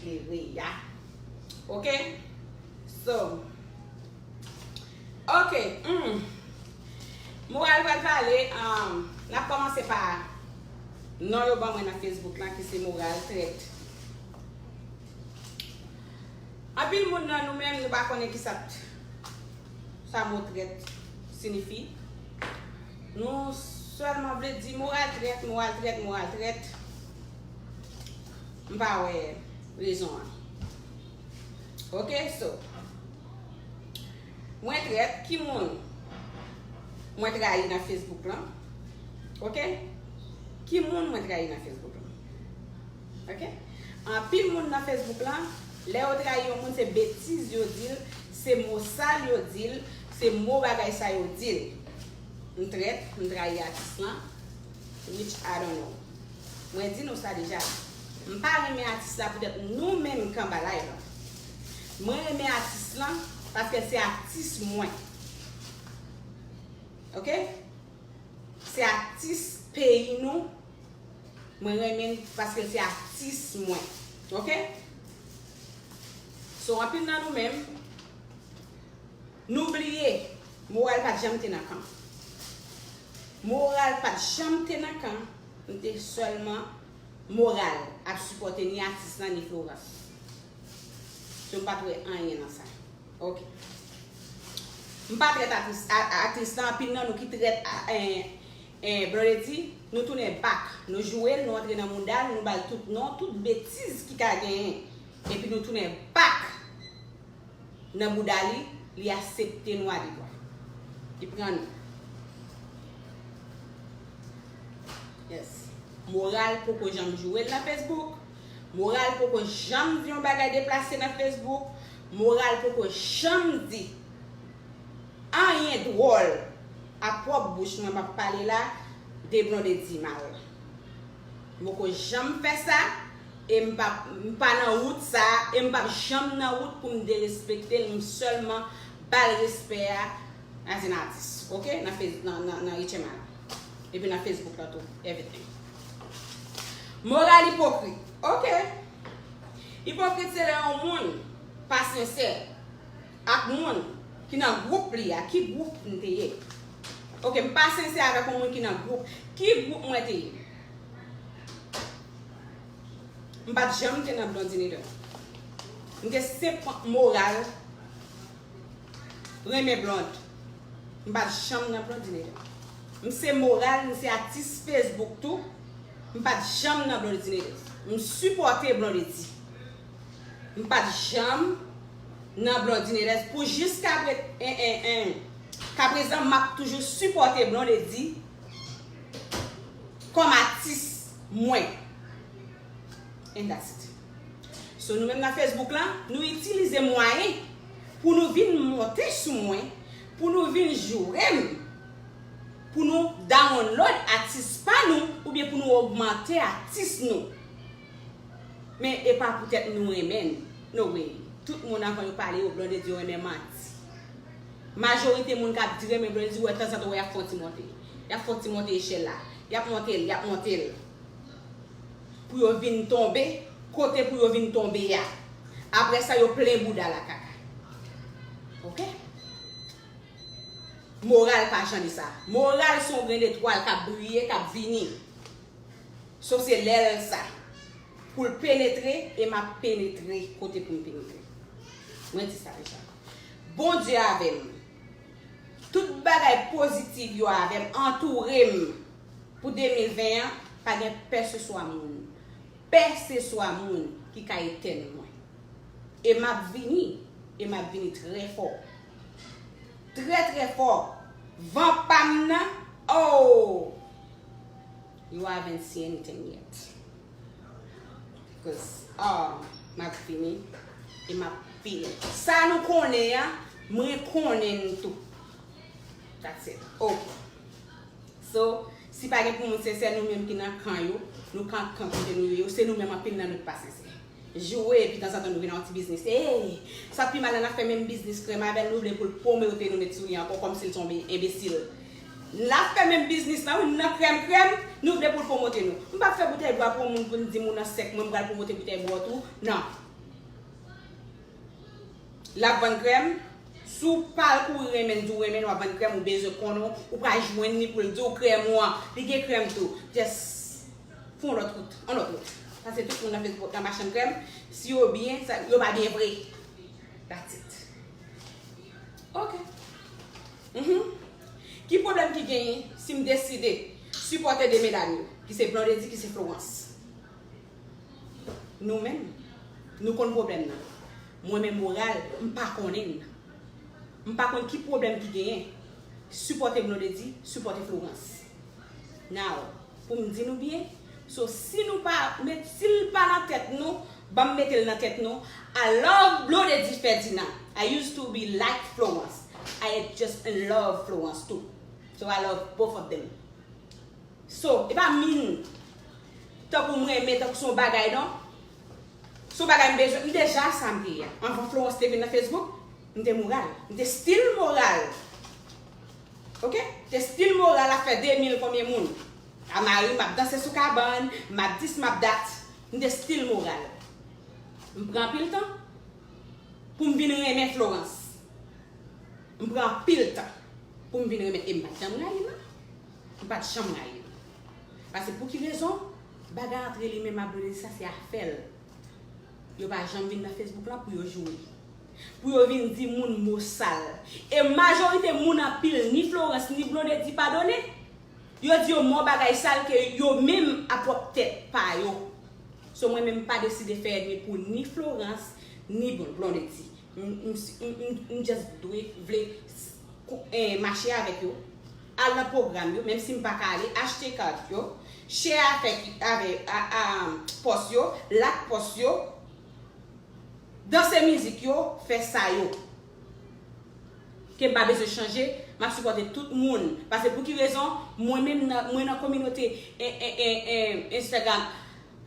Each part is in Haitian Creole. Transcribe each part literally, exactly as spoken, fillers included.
klere a. Ok? So, ok, hmm. Moral pral pale, um, n ap kòmanse pa non yo ban mwen nan Facebook lan ki se Moral Trèt. Anpil moun nan nou menm nou pa konnen ki sa t-, sa mo trèt siyifi. Nou sèlman vle di moral trèt, moral trèt, moral trèt. M pa wè rezon an. Ok, so. Mwen trèt, ki moun mwen trayi nan Facebook lan? Ok? Ki moun mwen trayi nan Facebook lan? Ok? Anpil moun nan Facebook lan, lè yo trayi yon moun, se betiz yo di l, se mo sal yo di l, se mo bagay sa yo di l. M trèt, m trayi atis lan, which I don't know. Mwen di nou sa deja. M pa renmen atis la poutèt nou menm k anba live lan. Mwen renmen atis lan paske se atis mwen. Ok? Se atis peyi nou. Mwen renmen l paske se atis mwen. Ok? So, anpil nan nou menm, nou bliye, Moral pa t janm te nan kan. Moral pa t janm te nan kan. M te sèlman Moral ap sipòte ni atis lan ni Florence. So, m pa t wè anyen nan sa. Ok. M pa trèt aktris, a- aktris lan, anpil nan nou ki trèt a- en, en, Blondedy, nou tounen bak. Nou joure l, nou antre nan mouda l, nou ba l tout non, tout betiz ki ka genyen. Epi nou tounen bak nan bouda li, li aksepte nou a de dwa. Li pran nou. Yes. Moral poko janm joure l nan Facebook. Moral poko janm di yon bagay deplase nan Facebook. Moral poko janm di anyen dwòl a pwòp bouch mwen m ap pale la de Blondedy mal. M poko janm fè sa, e m pa, m pa nan wout sa, e m p ap janm nan wout pou m derespekte l, m sèlman ba l respè a, as an artist, ok? Nan Face-, nan, nan, nan H M I la. Epi nan Facebook la tou, everything. Moral ipokrit, ok. Ipokrit se lè yon moun pa sensè ak moun ki nan gwoup li a. Ki gwoup m te ye? Ok, m pa sensè avèk yon moun ki nan gwoup. Ki gwoup mwen te ye? M pa t janm te nan Blondinator. M te senpman Moral renmen Blonde. M pa t janm nan Blondinator. M se Moral, m se atis Facebook tou. M pa t janm nan Blondinator. M sipòte Blondedy. M pa t janm nan Blondinator pou jiska pre-, en, en, en. Ka prezan, m ap toujou sipòte Blondedy kòm atis mwen. And that's it. So, nou menm nan Facebook lan, nou itilize mwayen pou nou vin monte sou mwen, pou nou vin joure m, pou nou download atis pa nou, oubyen pou nou ogmante atis nou. Men e pa poutèt nou renmen l. No way. Tout moun avan yo pale yo Blondedy yo renmen manti. Majorite moun k ap di renmen Blondedy, w wè tanzantan w wè y ap fè yon ti monte. Y ap fè yon ti monte echèl la. Y ap monte l, y ap monte l. Pou yo vin tonbe, kote pou yo vin tonbe a. Apre sa, yo plen bouda la kaka. Ok? Moral pa jan de sa. Moral se yon grenn etwal k ap briye, k ap vini. Sof se lè l sa. Pou l penetre, e m ap penetre kote pou m penetre. Mwen di sa deja. Bondye avè m. Tout bagay pozitif yo avè m, antoure m pou de mil ven an, pa gen pèseswa moun, pèseswa moun ki ka etèn mwen. E m ap vini, e m ap vini trè fò. Trè, trè fò. Van pa m nan, oh! You haven't seen anything yet. Because, ah, m ap vini, e m ap vini. Sa nou konnen an, mwen konnen l tou. That's it. Ok. So, si pa gen pou moun sensè, nou menm ki nan kan yo, nou kan, kan kote nou ye yo, se nou menm anpil nan nou ki pa sensè. Joure, epi tanzantan nou vin nan yon ti biznis. Ey, sa pi mal la, n ap fè menm biznis krèm avè l, nou vle pou l pwomote nou, met sou li ankò, kòmsi l se yon be-, enbesil. N ap fè menm biznis la, wi, nan krèm, krèm, nou vle pou l pwomote nou. M p ap fè boutèy bwa pou yon moun pou n di moun nan sèk, mwen m pral pwomote boutèy bwa w tou. Non. L ap vann krèm. Si w pa al kouri renmen l, di w renmen l, w ap vann krèm, ou bezwen konnen w, ou pral jwenn li pou l di w krèm ou an. Li gen krèm tou. Just fè yon lòt wout, yon lòt wout. Paske tout moun nan Facebook nan machann krèm, si yo byen, sa, yo pa byen vre. That's it. Ok. Mhm. Ki pwoblèm ki genyen si m deside sipòte de medam yo, ki se Blondedy, ki se Florence? Nou menm, nou konn pwoblèm nan. Mwen menm Moral, m pa konnen l. M pa konn ki pwoblèm ki genyen. Sipòte Blondedy, sipòte Florence. Now, pou m di nou byen, so si nou pa met, si l pa nan tèt nou, ban m mete l nan tèt nou. I love Blondedy Ferdinand. I used to be like Florence. I just love Florence too. So I love both of them. So, e pa min tankou m renmen, tankou se yon bagay, non. Se yon bagay m bezwen, m deja sa m te ye. Anvan Florence te vin nan Facebook, m te Moral. M te still Moral. Ok? M te still Moral ap fè de mil konbyen moun. A mari, m ap danse sou kabann, m ap dis, m ap dat. M te still Moral. M pran anpil tan pou m vin renmen Florence. M pran anpil tan pou m vin renmen, e m pa t janm rayi l, non. M pa t janm rayi l. Paske pou ki rezon? Bagay antre li menm ak Blondedy sa se afè l. Yo pa janm vin nan Facebook lan pou yo joure. Pou yo vin di moun mo sal. E majorite moun anpil, ni Florence, ni Blondedy padone. Yo di yo mò bagay sal ke yo menm a pwòp tèt pa yo. So mwen menm m pa deside fè ènmi pou ni Florence, ni Blondedy. M, m, m, m, m just dwe vle s-, kou-, eh, mache avèk yo. Al nan pwogram yo, menm si m pa ka ale, achte kat yo, share avèk, avè, a, a, pòs yo, like pòs yo, danse mizik yo, fè sa yo. Ke m pa bezwen chanje, m ap sipòte tout moun. Paske pou ki rezon? Mwen menm, nan, mwen nan kominote, eh, eh, eh, eh, Instagram,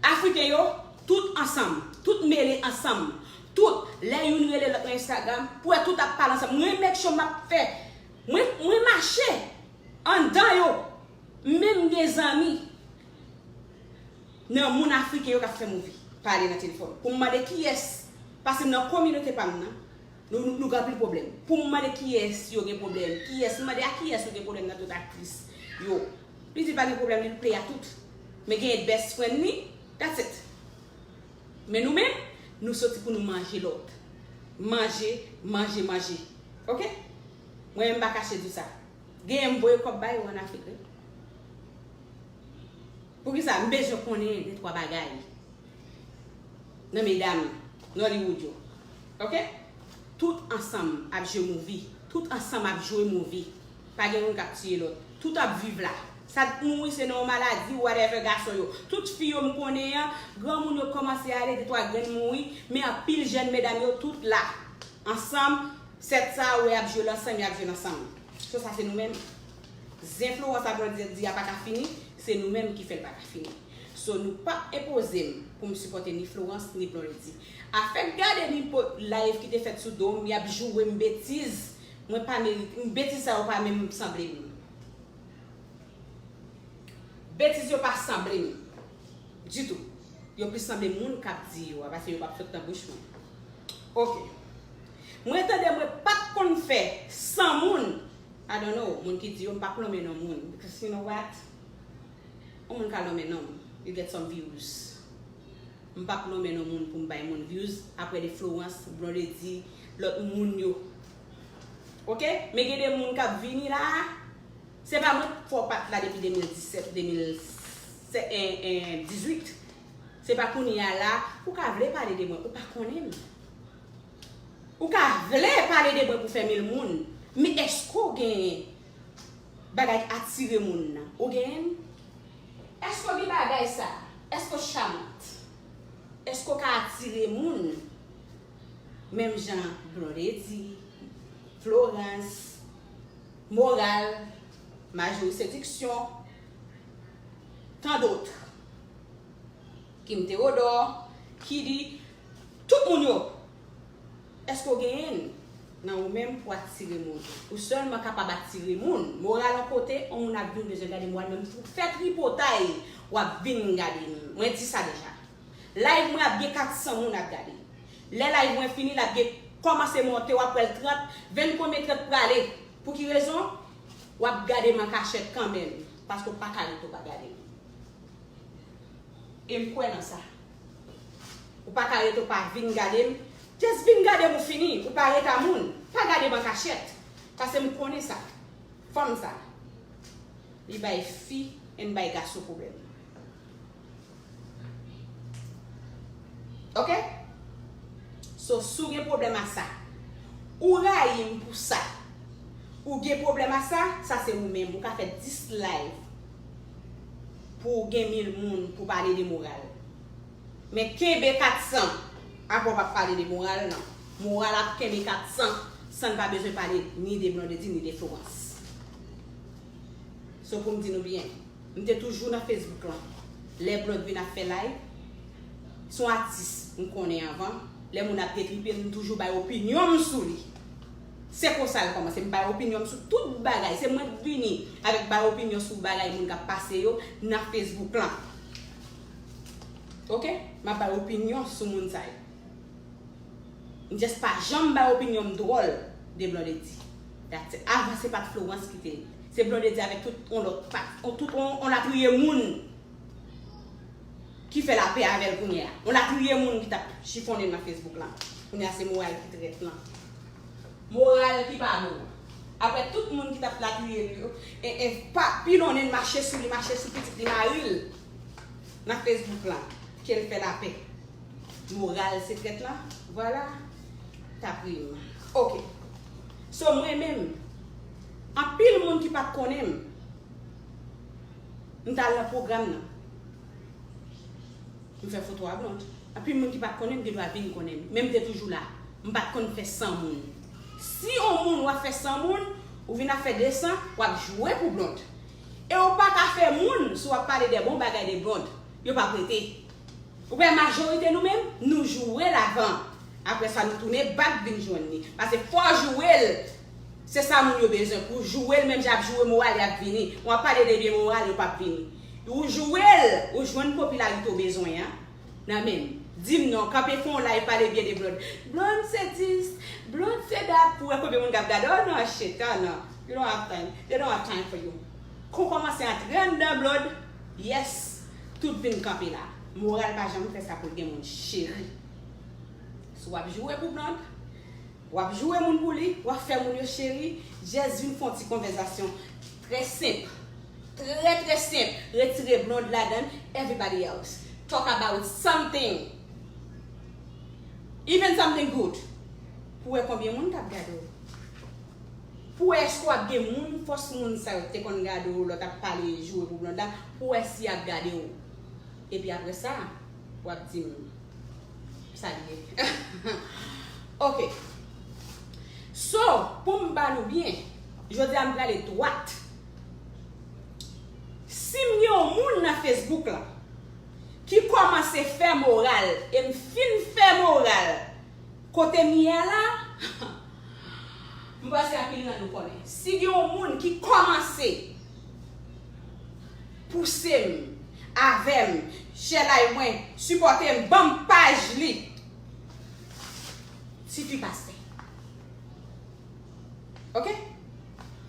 Afriken yo, tout ansanm, tout mele ansanm, tout, lè youn rele lòt nan Instagram, pou wè tout ap pale ansanm. Mwen make sure m ap fè, mwen, mwen mache anndan yo, menm gen zanmi nan moun Afriken yo k ap fè movie, pale nan telefòn. Pou m mande kiyès, paske m nan kominote pa m nan, nou, nou, nou gen anpil pwoblèm. Pou m mande kiyès yo gen pwoblèm, kiyès, m mande a kiyès yo gen pwoblèm nan tout aktris yo. Li di pa gen pwoblèm, li play a tout. Men gen best friend li, that's it. Men nou menm, nou soti pou nou manje lòt. Manje, manje, manje. Ok? Mwen menm m pa kache di w sa. Genyen m voye kòb ba yo ann Afrik, wi. Poukisa? M bezwen konnen de twa bagay nan medam Nollywood yo. Ok? Tout ansanm ap jwe movie. Tout ansanm ap jwe movie. Pa gen youn k ap tiye lòt. Tout ap viv la. Sa k mouri se nan yon maladi, whatever, gason yo. Tout fi yo m konnen an, granmoun yo kòmanse ale, de twa grenn mouri, men anpil jèn medam yo tout la. Ansanm, sèt sa a, w wè y ap jwe l ansanm, y ap jwe l ansanm. So sa se nou menm. Zen Florence ak Blondedy a pa ka fini, se nou menm ki fè l pa ka fini. So nou p ap enpoze m pou m sipòte ni Florence ni Blondedy. Afèk gade nenpòt live ki te fèt sou do m, y ap joure m betiz, mwen pa merite, betiz sa yo pa menm sanble m. Betiz yo pa sanble m ditou. Yo plis sanble moun k ap di yo a, paske yo p ap sot nan bouch mwen. Ok. Mwen tande mwen pa t konn fè san moun. I don't know, moun ki di yo, m p ap lonmen non moun. Because you know what? Yon moun ka lonmen non m, you get some views. M p ap lonmen non moun pou m bay moun views. Apre de Florence, Blondedy, lòt moun yo. Ok? Men gen de moun k ap vini la a. Se pa mwen k fè w pa t la depi de mil disèt, de mil dizwit. Se pa kounye a la, ou ka vle pale de mwen, ou pa konnen m. Ou ka vle pale de mwen pou fè mil moun, men èske w gen bagay k atire moun nan? Ou genyen l? Èske w gen bagay sa? Èske w chamant? Èske w ka atire moun? Menm jan Blondedy, Florence, Moral, Marjorie Séduction, tant d'autres. Kim Théodore, Kidi, tout moun yo. Èske w genyen l nan ou menm pou atire moun? Ou sèlman kapab atire moun. Moral yon kote, yon moun ap vin bezwen gade moral, menm si w fè tripotay, w ap vin gade m. Mwen di sa deja. Live mwen ap gen kat san moun ap gade. Lè live mwen fini, l ap gen Kòmanse monte, w ap wè l trant, venn konbyen trant prale. Pou ki rezon? W ap gade m an kachèt kanmenm, paske w pa ka rete w pa gade m. E m kwè nan sa. Ou pa ka rete w pa vin gade m. Just vin gade m ou fini, ou pa rete a moun. Pa gade m an kachèt. Paske m konnen sa. Fanm sa. Li bay fi and bay gason pwoblèm. Ok? So, si w gen pwoblèm a sa, ou rayi m pou sa, ou gen pwoblèm a sa, sa se ou menm. Ou ka fè dis live pou w gen mil moun pou pale de moral. Men kenbe kat san, apre w p ap pale de moral, non. Moral ap kenbe kat san, san n pa bezwen pale ni de Blondedy, ni de Florence. So, pou m di nou byen, m te toujou nan Facebook lan. Lè Blonde vin ap fè live, se yon atis m konnen anvan. Lè moun ap detripe l, m toujou bay opinyon m sou li. Se konsa l kòmanse. M bay opinyon m sou tout bagay. Se mwen k vini avèk bay opinyon sou bagay moun k ap pase yo nan Facebook lan. Ok? M ap bay opinyon sou moun sa yo. M just pa janm bay opinyon m dwòl de Blondedy. That's it. Avan, se pa t Florence ki te. Se Blondedy avèk tout yon lòt pa, tout yon, yon latriye moun ki fè lapè avè l kounye a. Yon latriye moun ki t ap chifonnen l nan Facebook lan. Kounye a, se moral ki trèt lan. Moral ki pa bon. Apre tout moun ki t ap latriye l yo, e, e, pa, pilonnen l, mache sou li, mache sou pitit li, mari l nan Facebook lan, ke l fè lapè. Moral se trèt lan, vwala, t ap ri m. Ok. So, mwen menm, anpil moun ki pa t konnen m, m t al nan pwogram nan. M fè foto a Blonde. Anpil moun ki pa t konnen m, gen dwa vin konnen m. Men m te toujou la. M pa t konn fè san moun. Si yon moun w ap fè san moun, ou vin ap fè de san, w ap joure pou Blonde. E w pa ka fè moun si w ap pale de bon bagay de Blonde. Yo p ap rete. Ou wè majorite nou menm, nou joure l avan. Apre sa, nou tounen back vin jwenn li. Paske fò w joure l, se sa moun yo bezwen. Pou w joure l, menm jan y ap joure moral, y ap vini. W ap pale de byen moral, yo p ap vini. Ou joure l, ou jwenn popilarite w bezwen an. Nan men m. Di m non, kanpe fè yon live pale byen de Blonde. Blonde se dis, Blonde se dat, pou wè konbyen moun k ap gade. Oh non, shit, oh non. You don't have time. They don't have time for you. Kou kòmanse antre anndan Blonde, yes, tout vin kanpe la. Moral pa janm fè sa pou l gen moun cheri. Si w ap joure pou Blonde, w ap joure moun pou li, w ap fè moun yo cheri, just vin fè yon ti konvèsasyon trè senp. Trè, trè senp. Retire Blonde ladan, everybody else. Talk about something. Even something good. Pou wè konbyen moun k ap gade w. Pou wè èske w ap gen moun, fòs moun sa yo te konn gade w lè w t ap pale joure pou Blonde la, pou wè si y ap gade w. Epi apre sa, w ap di m sa li ye. Ok. So, pou m ba nou byen, jodi a m prale dwat. Si m gen yon moun nan Facebook lan ki kòmanse fè moral, e m fin fè moral, kote m ye a la, m panse anpil nan nou konnen. Si gen yon moun ki kòmanse pouse m, avè m, share live mwen, sipòte m, ban m paj li, Tifi Pastè. Ok?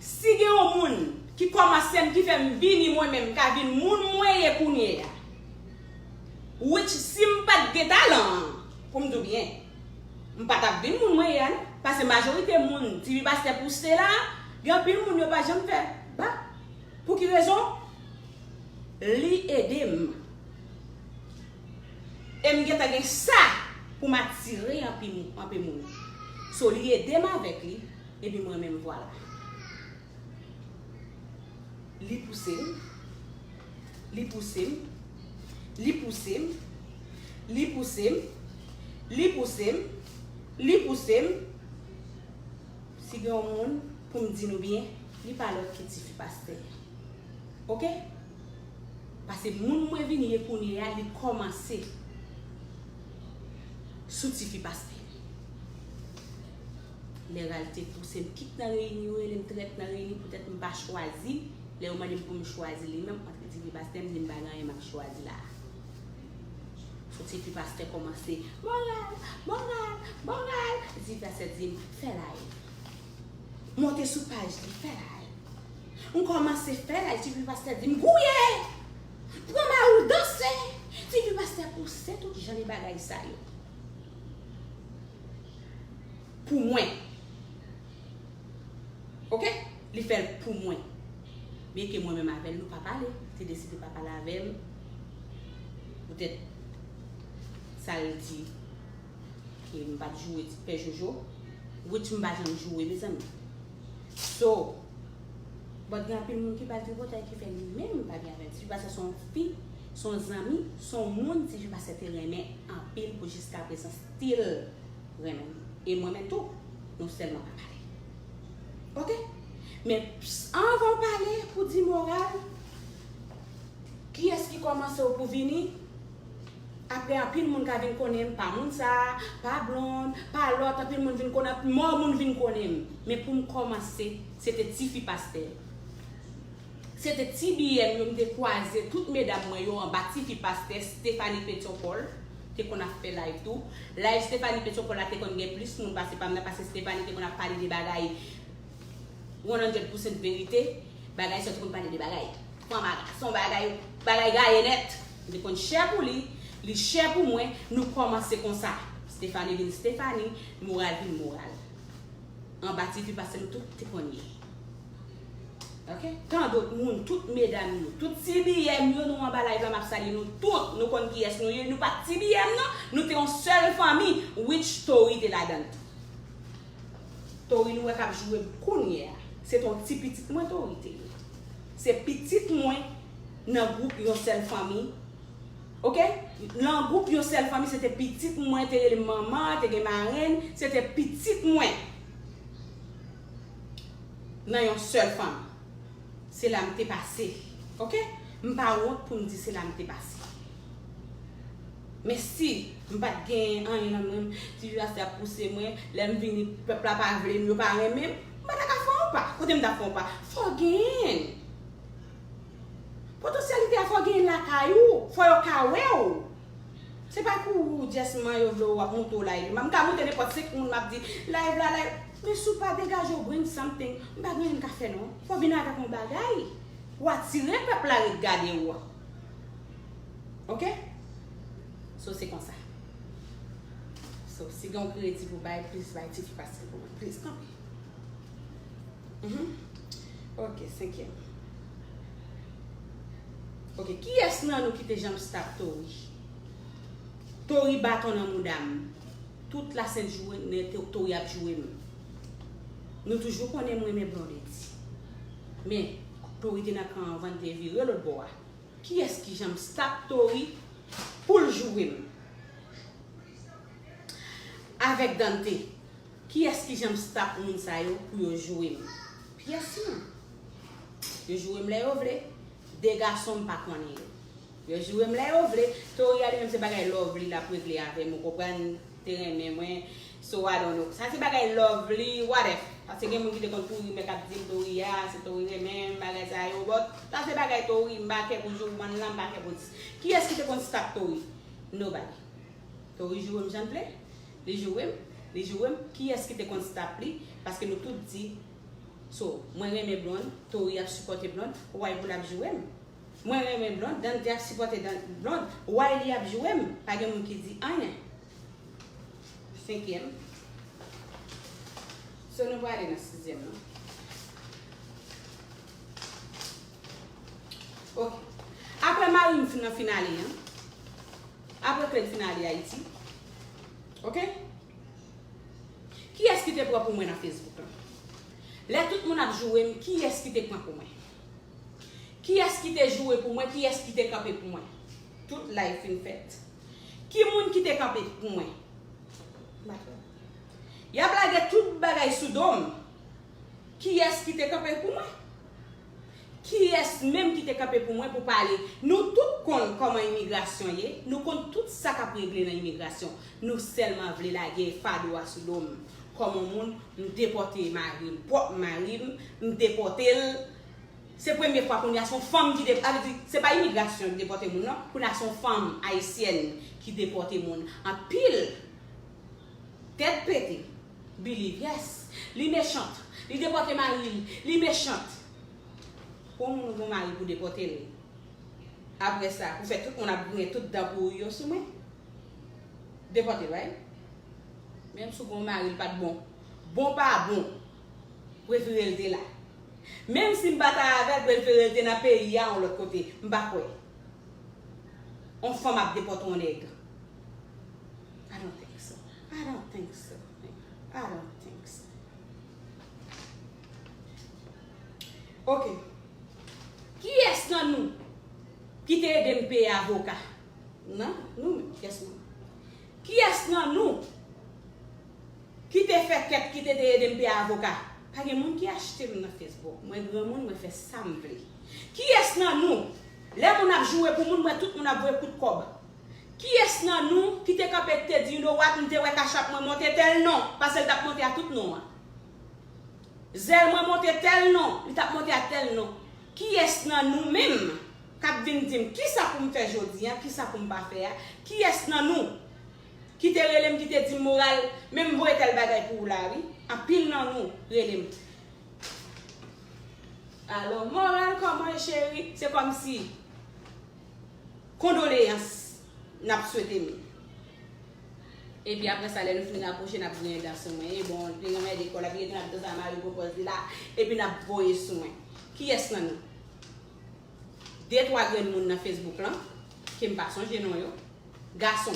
Si gen yon moun ki kòmanse m, ki fè m vini mwen menm, m ka vin moun mwen ye kounye a. Which, si m pa t gen talan an, pou m di w byen, m pa t ap vin moun mwen ye a, non. Paske majorite moun, Tifi Pastè pouse la, gen anpil moun yo pa janm fè bak. Pou ki rezon? Li ede m. E m gentan gen sa pou m atire anpil, anpil moun. So, li ede m avèk li, epi mwen menm, vwala. Li pouse m. Li pouse m. Li pouse m. Li pouse m. Li pouse m. Li pouse m. Si gen yon moun, pou m di nou byen, li pa lòt ke Tifi Pastè. Ok? Paske moun mwen vini ye kounye a, li kòmanse sou Tifi Pastè. Lè Ralph te pouse m kit nan reyini, yo rele m trèt nan reyini, poutèt m pa chwazi. Lè yo mande m pou m chwazi li menm, antre Tifi Pastè, m di m pa gen anyen m ap chwazi la a. Fò Tifi Pastè kòmanse, moral, moral, moral. Tifi Pastè di m, "Fè live." Monte sou paj li, "Fè live." M kòmanse fè live, tifi pastè di m, "Gouye! Pran mari w danse!" Tifi pastè pouse tout jan de bagay sa yo. Pou mwen. Oke? Li fè l pou mwen. Byenke mwen menm avè l, nou pa pale. Li te deside pa pale avè m. Poutèt sa l di. E m pa t joure ti pè Jojo. Which m pa janm joure, mezanmi. So, but gen anpil moun ki pral tripotay ki fè li menm pa byen avè l. Tifi pastè se yon fi, se yon zanmi, se yon moun tifi pastè te renmen anpil pou jiska prezan still renmen m. E m renmen l tou. Nou sèlman pa pale. Oke? Men, ps, anvan w pale pou di moral, kiyès ki kòmanse w pou vini? Apre, anpil moun ka vin konnen m pa moun sa, pa Blonde, pa lòt, anpil moun vin konnen, mò moun vin konnen m. Men pou m kòmanse, se te tifi pastè. Se te ti biyè m yo, m te kwaze tout medam mwen yo anba tifi pastè Stephanie Petyonpòl te konn ap fè live tou. Live Stephanie Petyonpòl la te konn gen plis moun pase pa m nan, paske Stephanie te konn ap pale de bagay one hundred percent verite. Bagay sa yo te konn pale de bagay fanm a gason, bagay, bagay gaye nèt. M te konn chè pou li, li chè pou mwen, nou kòmanse konsa. Stephanie vin Stephanie, moral vin moral. Anba tifi pastè nou tout te konn ye. Oke? Tan dòt moun, tout medam yo, tout ti biyè m yo, nou anba live la, m ap salye nou tout. Nou konn kiyès nou ye. Nou pa t ti biyè m non. Nou te yon sèl fanmi. Which Tori te ladan l tou. Tori nou wè k ap joure m kounye a. Se te yon ti pitit mwen Tori te ye. Se pitit mwen nan gwoup yon sèl fanmi. Oke? Nan gwoup yon sèl fanmi, se te pitit mwen, te rele manman, te gen marenn, se te pitit mwen. Nan yon sèl fanmi. Se la m te pase. Oke? M pa wont pou m di se la m te pase. Men si m pa t gen anyen nan men m, ti jilasta ap pouse mwen, lè m vini, pèp la pa vle m, yo pa renmen m, m pa ta ka fè yon pa. Kote m ta fè yon pa? Fò genyen. Potansyalite a fò genyen lakay ou, fò yo ka wè w. Se pa kou ou just man yo vle w ap moute w live. M ka moute nenpòt senk moun m ap di live la, live. Men si w pa degaje w bring something, m pa gen anyen m ka fè non. Fò w vin avèk yon bagay. W atire pèp la ret gade w. Oke? So se konsa. So si gen yon kredi pou bay, please bay tifi pastè pou mwen. Please, tanpri. Mhm. Ok, senkyèm. Ok, kiyès nan nou ki te janm stop Tori? Tori baton nan mouda m. Tout lasent jounen To-, Tori ap joure m. Nou toujou konnen m renmen Blondedy. Men, Tori te nan kan anvan l te vire lòt bò a. Kiyès ki janm stop Tori pou l joure m? Avèk Dante. Kiyès ki janm stop moun sa yo pou yo joure m? Pyès non. Yo joure m lè yo vle. De gason m pa konnen yo. Yo joure m lè yo vle. Tori a li menm se bagay Lovely l ap regle avè m, ou konprann? Te renmen mwen. So, I don't know. Sa se bagay Lovely, what if. Paske gen moun ki te konn tou rimè k ap di m Tori a, se Tori renmen m, bagay sa yo. But sa se bagay Tori, m pa kè pou joure m nan, m pa kè pou dis. Kiyès ki te konn stop Tori? Nobody. Tori joure m jan l vle. Li joure m, li joure m. Kiyès ki te konn stop li? Paske nou tout di, so, mwen renmen Blonde, Tori ap sipòte Blonde, why pou l ap joure m? Mwen renmen Blonde, Dante ap sipòte Dan-, Blonde, why li ap joure m? Pa gen moun ki di anyen. Senkyèm. So, nou prale nan sizyèm nan. Ok. Apre mari m fin nan fin ale an, apre Cled fin ale Ayiti, ok? Kiyès ki te pran pou mwen nan Facebook lan? Lè tout moun ap joure m, kiyès ki te pran pou mwen? Kiyès ki te joure pou mwen? Kiyès ki te kanpe pou mwen? Tout live fin fèt. Ki moun ki te kanpe pou mwen? M pa konnen. Y ap lage tout bagay sou do m. Kiyès ki te kanpe pou mwen? Kiyès menm ki te kanpe pou mwen pou pale? Nou tout konn kòman imigrasyon ye, nou konn tout sa k ap regle nan imigrasyon. Nou sèlman vle lage fado a sou do m. Kòm yon moun, m depòte mari m, pwòp mari m, m depòte l. Se premye fwa kounye a se yon fanm ki de-, sa vle di, se pa imigrasyon ki depòte moun non, kounye a se yon fanm ayisyèn ki depòte moun. Anpil tèt pete. Believe, yes. Li mechant. Li depòte mari l. Li mechant. Pou yon moun ou gon mari pou depòte l. Apre sa, pou fè tout moun ap griyen tout dan pouri yo sou mwen. Depòte l, right? Menm si w gon mari l pa t bon. Bon pa bon. Prefere l te la. Menm si m pa ta avè l, prefere l te nan peyi a yon lòt kote. M pa kwè. On fanm ap depòte on nèg. I don't think so. I don't think so. I don't think so. Ok. Kiyès nan nou ki te ede m peye avoka? Nan nou menm, kiyès nan nou? Kiyès nan nou ki te fè kèt, ki te, te ede m peye avoka? Pa gen moun ki achte m nan Facebook. Mwen granmoun, mwen fè sa m vle. Kiyès nan nou, lè moun ap joure pou moun, mwen tout moun ap voye kout kòb? Kiyès nan nou ki te kanpe, ki te di, "You know what, m te wè Cash App mwen monte tèl non, paske l t ap monte a tout non an. Zèl mwen monte tèl non, li t ap monte a tèl non." Kiyès nan nou menm k ap vin di m kisa pou m fè jodi a, kisa pou m pa fè a? Kiyès nan nou ki te rele m, ki te di m, "Moral, men m voye tèl bagay pou ou la, wi"? Anpil nan nou rele m. Alo, Moral, kòman e, cheri? Se kòmsi kondoleyans n ap swete m. Epi apre sa, lè nou fin rapwoche, n ap griyen dan sou mwen. E bon, li te renmen lekòl, epi n ap danse a mari gwo pòz li la, epi n ap voye sou mwen. Kiyès nan nou? De, twa grenn moun nan Facebook lan, ke m pa sonje non yo. Gason.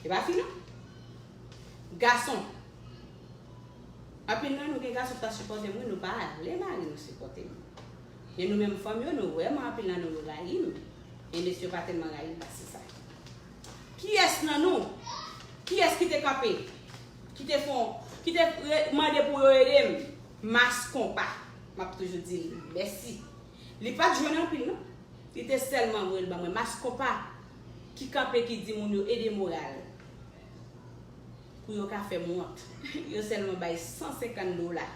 E pa fi non. Gason. Anpil nan nou gen gason ki ta sipòte m, wi, nou pa vle mari nou sipòte m. Men nou menm fanm yo, nou vrèman anpil nan nou yo rayi m. Men mesye yo pa tèlman rayi m pase sa. Kiyès nan nou? Kiyès ki te kanpe? Ki te fon, ki te re- mande pou yo ede m? Mas Konpa. M ap toujou di l mèsi. Li pa t jwenn anpil non. Li te sèlman voye l ban mwen. Mas Konpa ki kanpe, ki di moun yo ede Moral pou yo ka fè m wont. Yo sèlman bay san senkant dola.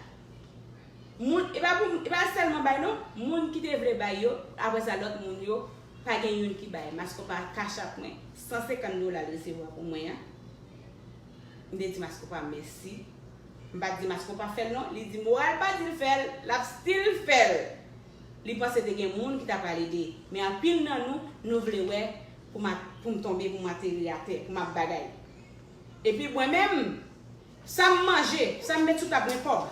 Moun, e pa pou, e pa sèlman bay non, moun ki te vle bay yo, apre sa lòt moun yo, pa gen youn ki bay. Mas Konpa Cash App mwen, san senkant dola l resevwa pou mwen an. M te di Mas Konpa mèsi. M pa t di Mas Konpa fè l non, li di Moral pa di l fè l, l ap still fè l. Li panse te gen moun ki ta pral ede. Men anpil nan nou, nou vle wè pou m ap, pou m tonbe, pou m ateri atè, pou m ap bagay. Epi mwen menm, sa m manje, sa m met sou tab, mwen kòb.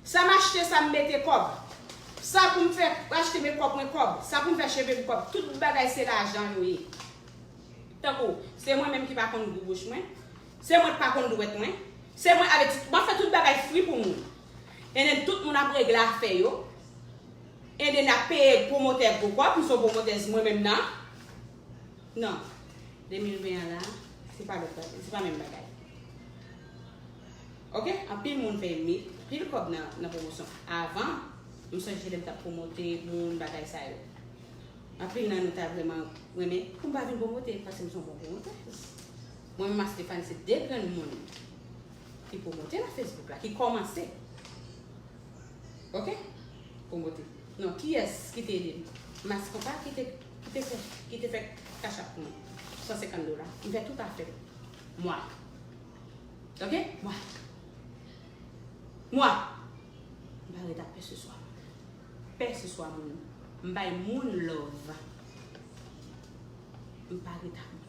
Sa m achte, sa m mete, kòb. Sa pou m fè achte mekòp mwen, kòb. Sa pou m fè cheve m, kòb. Tout bagay se lajan yo ye. Tankou, se mwen menm ki pa konn gou bouch mwen. Se mwen k pa konn dwèt mwen. Se mwen avè tout, m ap fè tout bagay free pou moun. And then tout moun ap regle afè yo. And then n ap peye pwomotè gwo kòb, m se yon pwomotèz mwen menm nan. Non. De mil ven an la, se pa lòt bagay, se pa menm bagay. Ok? Anpil moun fè mi-, pil kòb nan, nan pwomosyon. Avan, m sonje lè m t ap pwomote moun, bagay sa yo. Anpil nan nou ta vrèman renmen pou m pa vin pwomote, paske m se yon bon pwomotèz. Mwen menm ak Stéphanie se de grenn moun ki pwomote nan Facebook la, ki kòmanse. Ok? Pwomote. Non, kiyès ki te ede m? Mas Konpa ki te, ki te fè, ki te fè Cash App pou mwen. San senkant dola. M fè tout afè m. Mwa. Ok? Mwa. Mwa. M pa ret ak pèseswa. Pèseswa moun. M bay moun love. M pa ret ak moun.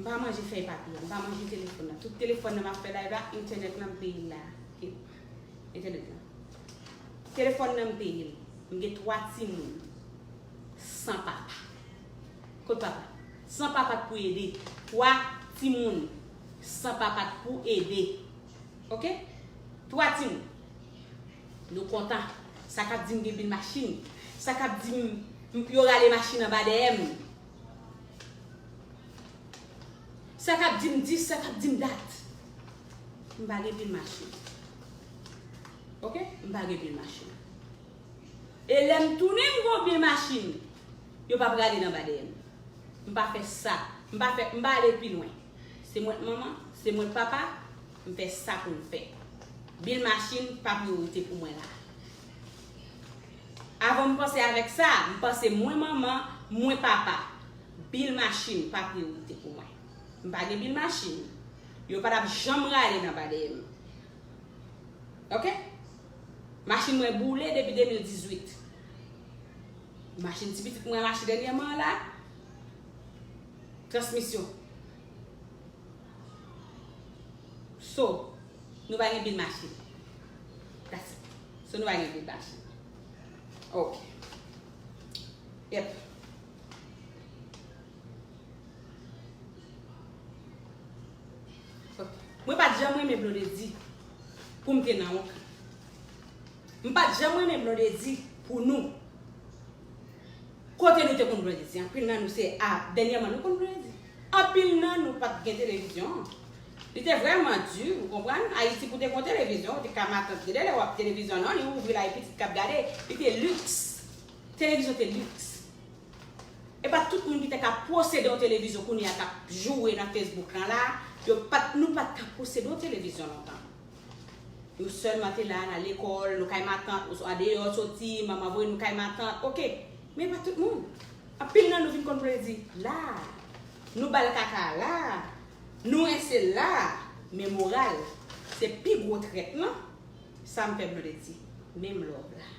M pa manje fèy papye a. M pa manje telefòn nan. Tout telefòn nan m ap fè live la, entènèt nan m peye l la. Entènèt lan. Telefòn nan m peye l. M gen twa timoun san papa. Kot papa? San papa t pou ede. Twa timoun san papa t pou ede. Ok? Twa timoun. Nou kontan. Sa k ap di m gen bil machin. Sa k ap di m yo rale machin anba dèyè m. Sa k ap di m dis, sa k ap di m dat. M pa gen bil machin. Ok? M pa gen bil machin. E lè m tounen m gon bil machin, yo p ap rale l anba dèyè m. M pa fè sa. M pa fè, m pa ale pi lwen. Se mwen k manman, se mwen k papa, m fè sa pou m fè. Bil machin pa priyorite pou mwen la. Avan m panse avèk sa, m panse mwen manman, mwen papa. Bil machin pa priyorite pou mwen. M pa gen bil machin. Yo pa t ap janm rale nan pa dèyè m. Oke? Machin mwen boule depi de mil dizuit. Machin ti pitit mwen achte dènyèman an la, transmisyon. So, nou pa gen pil machin. That's it. So, nou pa gen pil machin. Ok. Yep. Ok. Mwen pa t janm renmen Blondedy pou m te nan yon kan. M pa t janm renmen Blondedy pou nou. Kote nou te konn Blondedy? Anpil nan nou se a, dènyèman nou konn Blondedy. Anpil nan nou pa t gen televizyon. Li te vrèman di, ou konprann? Ayiti pou te gen yon televizyon, ou te ka matant gen de lè w ap televizyon non, li ouvri la, e pitit k ap gade, li te liks. Televizyon te liks. E pa tout moun ki te ka posede yon televizyon kounye a k ap joure nan Facebook lan la, yo pa t, nou pa t ka posede yon televizyon lontan. Nou sèlman te la, n al lekòl, nou kay matant, ou andeyò soti, manman voye nou kay matant, oke. Men pa tout moun. Anpil nan nou vin konn Blondedy la. Nou ba l kaka la. Nou rense l la. Men moral, se pi gwo trèt lan. Sa m fè Blondedy. Menm love la.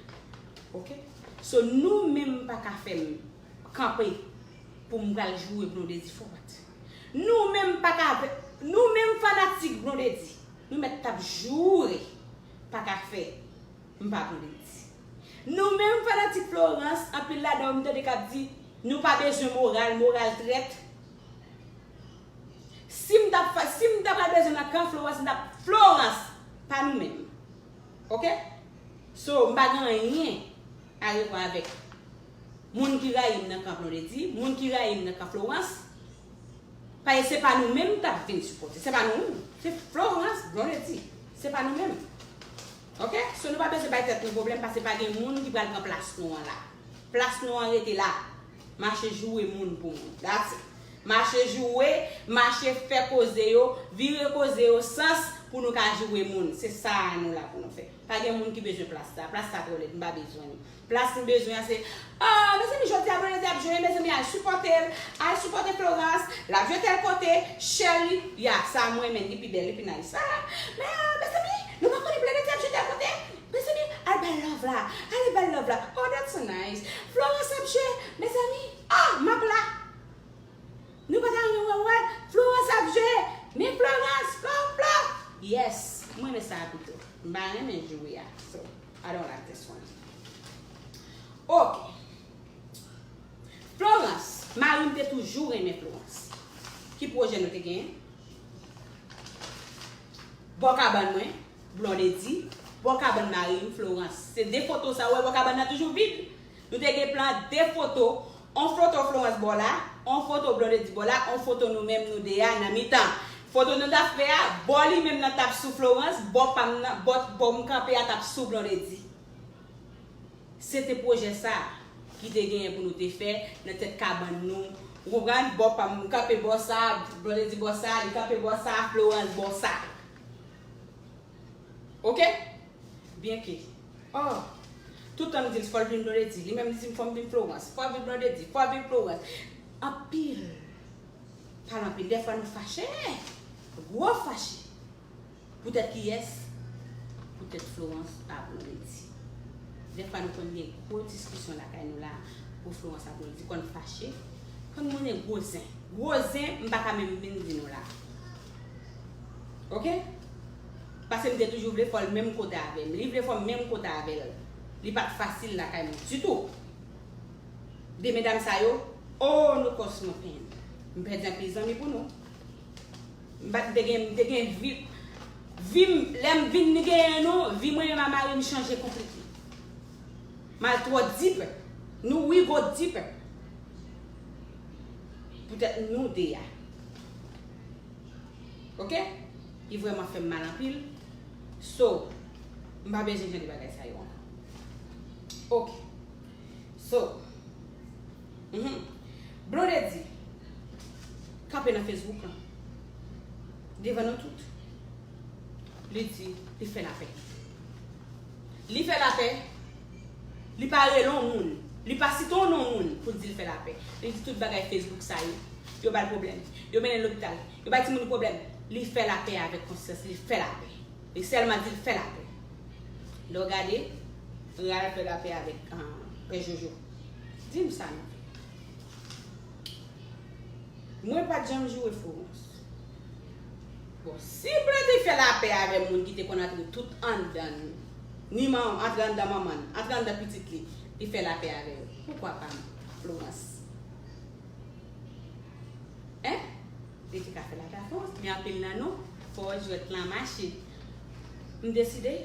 Oke? So, nou menm pa ka fè m kanpe pou m pral joure Blondedy fòt. Nou menm pa ka, nou menm fanatik Blondedy, nou mèt t ap joure pa ka fè m pa Blondedy. Nou menm fanatik Florence, anpil ladan yo m tande k ap di, nou pa bezwen moral, moral trèt. Si m t ap fa-, si m ta pral bezwen nan kan Florence, m t ap Florence, pa nou menm. Oke? So, m pa gen anyen a revwa avèk moun ki rayi m nan kan Blondedy, moun ki rayi m nan kan Florence. Paske se pa nou menm k ap vin sipòte. Se pa nou menm. Se Florence, Blondedy. Se pa nou menm. Oke? So, nou pa bezwen bay tèt nou pwoblèm paske pa gen moun ki pral pran plas nou an la. Plas nou an rete la. Mache joure moun pou moun. That's it. Mache joure, mache fè koze yo, vire koze yo sans pou nou ka joure moun. Se sa nou la pou nou fè. Pa gen moun ki bezwen plas sa. Plas sa twò lèd, m pa bezwen li. Plas m bezwen an se, ah, mezanmi, jodi a Blondedy ap jwe, mezanmi, al sipòte l, al sipòte Florence, l ap jwe tèl kote, Shelly, ya, sa mwen renmen, li pi bèl, li pi nice. Ah, men, ah, mezanmi, nou pa konnen Blondedy ap jwe tèl kote? Mezanmi, al bay love la, al bay love la. Oh, that's so nice. Florence ap jwe, mezanmi, ah, m ap la. Nou pa ta renmen wè wè Florence ap jwe. Men Florence, Florence, Florence. Yes, mwen renmen sa a pito. M pa renmen joure a. So, I don't like this one. Ok. Florence, mari m te toujou renmen Florence. Ki pwojè nou te genyen? Bò kabann mwen, Blondedy, bò kabann mari m, Florence. Se de foto sa ou wè bò kabann nan toujou vid. Nou te gen plan de foto, on foto Florence bò la, on foto Blondedy bò la, on foto nou menm nou de a nan mitan. Foto nou t ap fè a, bò li menm nan t ap sou Florence, bò pa m nan, bò, bò m kanpe a t ap sou Blondedy. Se te pwojè sa ki te genyen pou nou te fè nan tèt kabann nou. Ou konprann? Bò pa m kanpe bò sa, Blondedy bò sa, li kanpe bò sa, Florence bò sa. Oke? Byenke, oh, tout tan m di l fò l vin Blondedy, li menm li di m fò m vin Florence, fò l vin Blondedy, fò l vin Florence. Anpil. Pale anpil. Dèfwa nou fache. Gwo fache. Poutèt kiyès? Poutèt Florence ak Blondedy. Dèfwa nou konn gen gwo diskisyon lakay nou la pou Florence ak Blondedy. Konn fache. Konn mounen gwo zen. Gwo zen, m pa ka menm vin di nou la. Oke? Paske m te toujou vle fè l menm kote avè m. Li vle fè m menm kote avè l. Li pa t fasil lakay mwen ditou. De medam sa yo, oh, nou kòs nou pen. M pèdi anpil zanmi pou nou. M pa t te gen, m te gen vi, vi m, lè m vin genyen nou, vi mwen menm ak mari m chanje konplètman. M al twò deep. Nou, we go deeper. Poutèt nou de a. Oke? Li vrèman fè m mal anpil. So, m pa bezwen jan de bagay sa yo ankò. Oke. So, mhm. Blondedy kanpe nan Facebook lan. Devan nou tout. Li di, li fè lapè. Li fè lapè. Li pa rele yon moun. Li pa site yon non moun pou l di l fè lapè. Li di tout bagay Facebook sa yo. Yo ba l pwoblèm. Yo mennen l lopital. Yo bay timoun yo pwoblèm. Li fè lapè avèk konsyans li, fè lapè. Li sèlman di l fè lapè. Lè w gade, Ralph fè lapè avèk, ah, Pè Jojo. Di m sa non. Mwen pa t janm joure Florence. Bon, si Blondedy fè lapè avè moun ki te konn antre tout anndan n, ni man, antre anndan manman n, antre anndan pitit li, li fè lapè avè yo, poukwa pa m, Florence? Hein? Li te ka fè lapè avè Florence, men anpil nan nou, fò jwèt lan mache. M deside.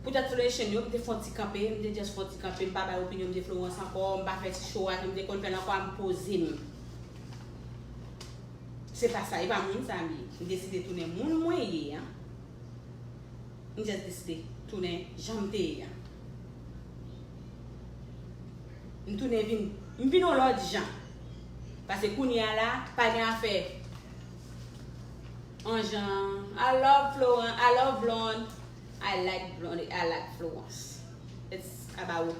Poutèt Florence, m te fè yon ti kanpe, m te just fè yon ti kanpe, m pa bay opinyon m de Florence ankò, m pa fè ti show a jan m te konn fè l ankò, m poze m. Se pa sa, e pa moun sa m ye. M deside tounen moun mwen ye an. M just deside tounen jan m te ye an. M tounen vin, m vin yon lòt jan. Paske kounye a la, pa gen afè yon jan, I love Florence, I love Blonde, I like Blonde, I like Florence. It's about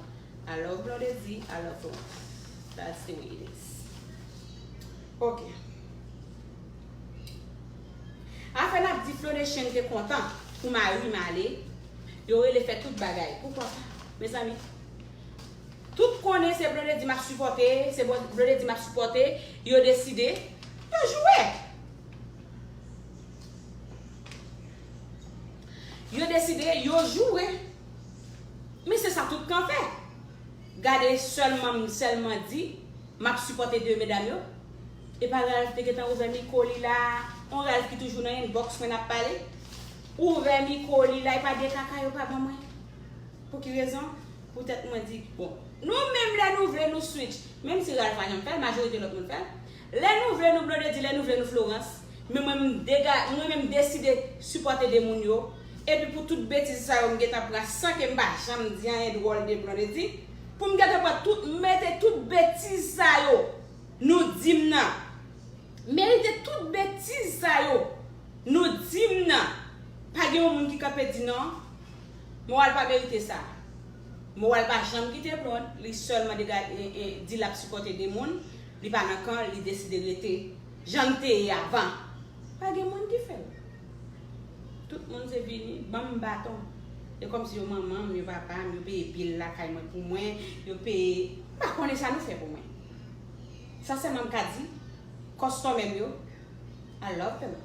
I love Blondedy, I love Florence. That's the way it is. Ok. Afè n ap di Florence te kontan pou mari m ale, yo rele fè tout bagay. Poukwa pa? Mezanmi, tout konnen se Blondedy m ap sipòte, se Blondedy m ap sipòte, yo deside, yo joure. Yo deside, yo joure. Men se sa tout kan fè. Gade sèlman, m sèlman di, m ap sipòte de medam yo. E pa Ralph te gentan ouvè mikwo li la, on Ralph ki toujou nan inbox mwen n ap pale. Ouvè mikwo li la, e pa de kaka yo pa ban mwen. Pou ki rezon? Poutèt mwen di, bon, nou menm lè nou vle nou switch, menm si Ralph pa janm fè l, majorite lòt moun fè l. Lè nou vle nou Blondedy, lè nou vle nou Florence, men mwen m dega, mwen menm deside sipòte de moun yo. Epi pou tout betiz sa yo m gentan pran san ke m pa janm di anyen dwòl de Blondedy, pou m gentan pran tout, mete tout betiz sa yo nou di m nan. Merite tout betiz sa yo nou di m nan. Pa gen yon moun ki kanpe di non. Moral pa merite sa. Moral pa janm kite Blonde, li sèlman dega, e, e, di l ap sipòte de moun, li pa nan kan, li deside rete jan l te ye avan. Pa gen moun ki fè l. Tout moun se vini, ban m baton. E kòmsi yo manman m, yo papa m, yo peye bil lakay mwen pou mwen, yo peye, m pa konnen sa nou fè pou mwen. Sa sèlman m ka di, kòstòmè m yo, I love them.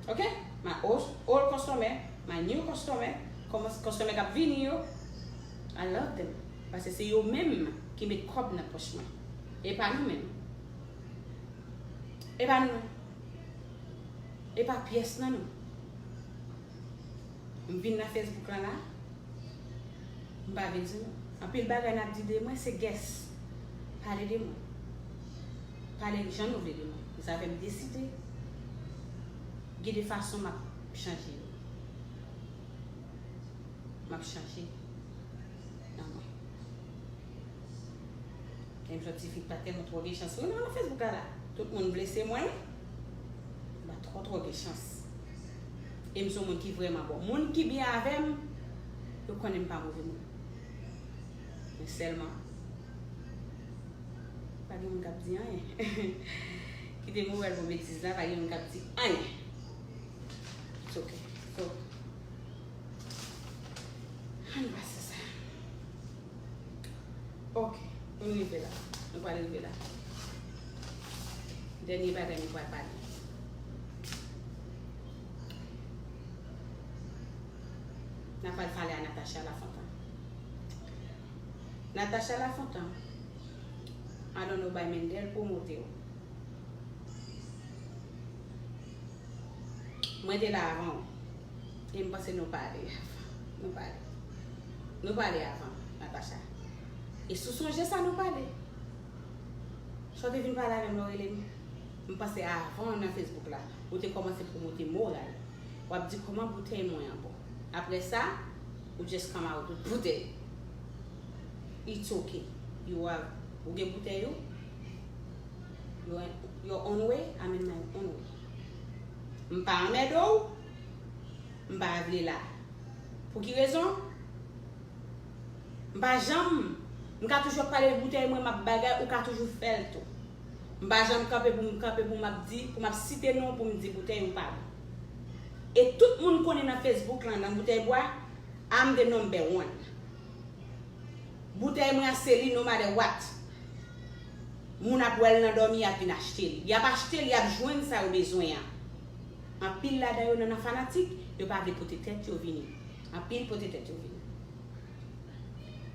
Ok? My old, old customer, my new customer, kòman, kòstòmè k ap vini yo, I love them. Paske se yo menm ki met kòb nan pòch mwen. E pa nou menm. E pa nou menm. E pa pyès nan nou. M vin nan Facebook lan la, m pa vin sou nou. Anpil bagay n ap di de mwen, se guess. Pale de mwen. Pale jan nou vle de mwen. Sa fè m deside gen de fason m ap chanje yo. M ap chanje nan mwen. E m sòti fi pa tèlman twò gen chans. Wi, nan Facebook la, la. Tout moun blese mwen, wi. M pa twò, twò gen chans. E m se yon moun ki vrèman bon. Moun ki byen avè m, yo konnen m pa move moun. Men sèlman, pa gen moun k ap di anyen. Kite m ouvè l pou betiz la, pa gen moun k ap di anyen. It's ok. So, ann pase sa. Ok, nou rive la. Nou pral rive la. Dènye bagay nou pral pale. N a pral pale a Natacha Lafontan. Natacha Lafontan, I don't know, bay Mendel pwomote w. Mwen te la avan w. E m panse nou pale avan. Nou pale. Nou pale avan, Natacha. E si w sonje sa nou pale. Sa w te vin pale avè m lè w rele m. M panse avan w nan Facebook la, ou te kòmanse pwomote moral. W ap di kòman boutèy mwen an bon. Apre sa, ou just come out with boutèy. It's ok. You have, ou gen boutèy ou. Your, your own way, I'm in my own way. M pa anmède w, m pa vle la. Pou ki rezon? M pa janm, m ka toujou ap pale de boutèy mwen, m ap bagay, ou ka toujou fè l tou. M pa janm kanpe pou m kanpe pou m ap di, pou m ap site non pou m di boutèy ou pa bon. E tout moun konnen nan Facebook lan, nan boutèy bwa, I'm the number one. Boutèy mwen an se li no matter what. Moun ap wè l nan dòmi, y ap vin achte l. Y ap achte l, y ap jwenn sa yo bezwen an. Anpil ladan yo nan, nan fanatik, yo pa vle pote tèt yo vini. Anpil pote tèt yo vini.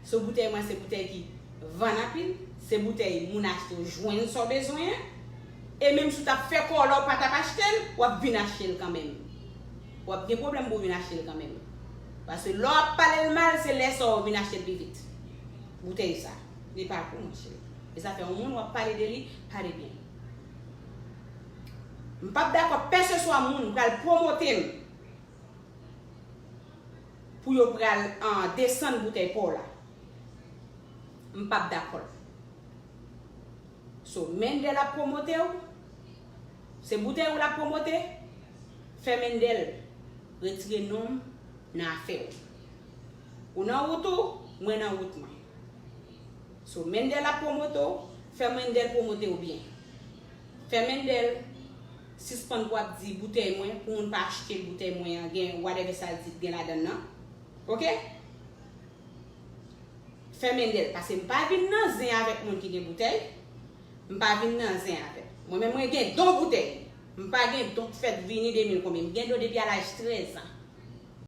So boutèy mwen se boutèy ki vann anpil, se boutèy moun achte w jwenn sa w bezwen an. E menm si w t ap fè kò w la w pa t ap achte l, w ap vin achte l kanmenm. W ap gen pwoblèm pou w vin achte l kanmenm. Paske lè w ap pale l mal, se lè sa w vin achte l pi vit. Boutèy sa, li pa pou mwen cheri. E sa fè yon moun w ap pale de li, pale byen. M p ap dakò pèseswa moun pral pwomote m pou yo pral an desann boutèy pa w la. M p ap dakò l. So Mendel ap pwomote w, se boutèy ou l ap pwomote, fè Mendel retire non m nan afè w. Ou nan wout ou, mwen nan wout mwen. So Mendel ap pwomote w, fè Mendel pwomote w byen. Fè Mendel sispann pou ap di boutèy mwen, pou moun pa achte boutèy mwen an, gen whatever sa l di gen ladan l nan. Oke? Fè Mendel, paske m pa vin nan zen avèk moun ki gen boutèy. M pa vin nan zen avèk. Mwen menm mwen gen don boutèy. M pa gen don k fèt vini de mil konbyen. M gen don depi a laj trèz an.